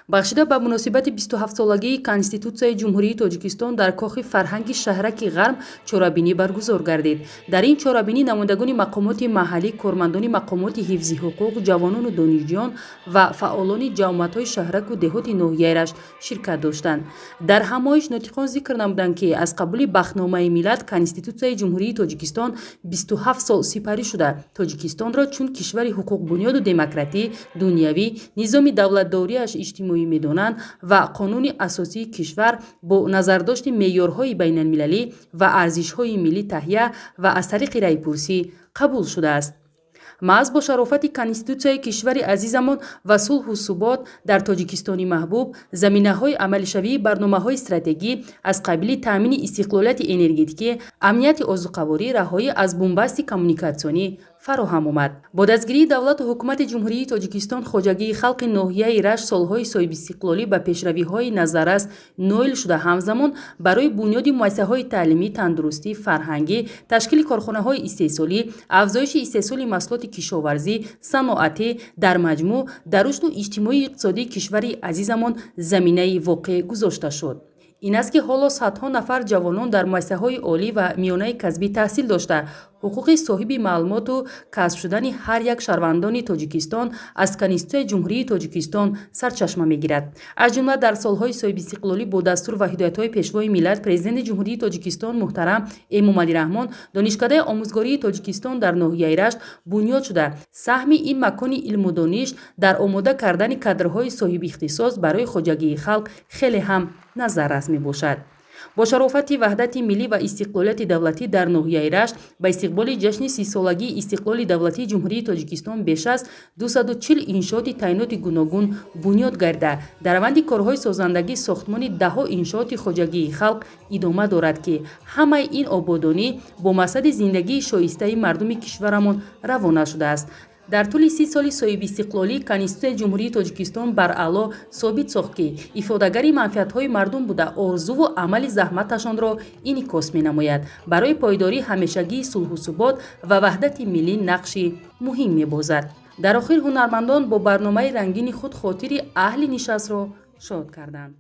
Бахшида ба муносибати 27-солагии Конститутсияи Ҷумҳурии Тоҷикистон дар Кохи фарҳанги шаҳраки Ғарм чорабинӣ баргузор гардид. Дар ин чорабинӣ намояндагони мақомоти маҳаллӣ, кормандони мақомоти ҳифзи ҳуқуқ, ҷавонону донишҷӯён ва фаъолони ҷамоатҳои шаҳраку деҳоти ноҳияи Рашт ширкат доштанд. Дар ҳамоиш нотиқон зикр намуданд, ки аз қабули Бахтномаи миллат Конститутсияи Ҷумҳурии Тоҷикистон 27 сол сипарӣ шуда, Тоҷикистонро чун кишвари ҳуқуқбунёду демократӣ, дунявӣ, низоми давлатдориаш иҷтимоӣ медонанд ва қонуни асосии кишвар бо назардошти меъёрҳои байналмилалӣ ва арзишҳои миллӣ таҳия ва аз тариқи райпурсӣ қабул шудааст. Маҳз бо шарофати Конститутсияи кишвари азизамон ва сулҳу субот дар Тоҷикистони маҳбуб заминаҳои амалишавии барномаҳои стратегӣ аз қабили таъмини истиқлолияти энергетикӣ, амнияти озуқаворӣ, раҳоӣ аз бунбасти коммуникатсионӣ фароҳам омад. Бо дастгирии давлату ҳукумати Ҷумҳурии Тоҷикистон хоҷагии халқи ноҳияи Рашт солҳои соҳибистиқлолӣ ба пешравиҳои назаррас ноил шуда, ҳамзамон барои бунёди муассисаҳои таълимӣ, тандурустӣ, фарҳангӣ, ташкили корхонаҳои истеҳсолӣ, афзоиши истеҳсоли маҳсулоти кишоварзӣ, саноатӣ, дар маҷмӯъ дар рушду иҷтимоию иқтисодии кишвари азизамон заминаи воқеъ гузошта шуд. Ин аст, ки ҳоло садҳо нафар ҷавонон дар муассисаҳои олӣ ва миёнаи касбӣ таҳсил дошта, ҳуқуқи соҳиби маълумоту касб шудани ҳар як шаҳрвандони Тоҷикистон аз Конститутсияи Ҷумҳурии Тоҷикистон сарчашма мегирад. Аз ҷумла дар солҳои соҳибистиқлолӣ бо дастур ва ҳидоятҳои Пешвои миллат, Президенти Ҷумҳурии Тоҷикистон муҳтарам Эмомалӣ Раҳмон, Донишкадаи омӯзгории Тоҷикистон дар ноҳияи Рашт бунёд шуда, саҳми ин макони илму дониш дар омода кардани кадрҳои соҳибихтисос барои хоҷагии халқ хеле ҳам назаррас мебошад. Бо шарофати ваҳдати миллӣ ва истиқлолияти давлатӣ дар ноҳияи Рашт ба истиқболи ҷашни 30-солагии истиқлоли давлатии Ҷумҳурии Тоҷикистон беш аз 240 иншооти таъиноти гуногун бунёд гарда, дар раванди корҳои созандагӣ сохтмони даҳҳо иншооти хоҷагии халқ идома дорад, ки ҳамаи ин ободонӣ бо мақсади зиндагии шоистаи мардуми кишварамон равона шудааст. Дар тӯли 30 соли соҳибистиқлолӣ Конститутсияи Ҷумҳурии Тоҷикистон бараъло собит сохт, ки ифодагари манфиатҳои мардум буда, орзуву амали заҳматашонро инъикос менамояд, барои пойдории ҳамешагии сулҳу субот ва ваҳдати миллӣ нақши муҳим мебозад. Дар охир ҳунармандон бо барномаи рангини худ хотири аҳли нишастро шод карданд.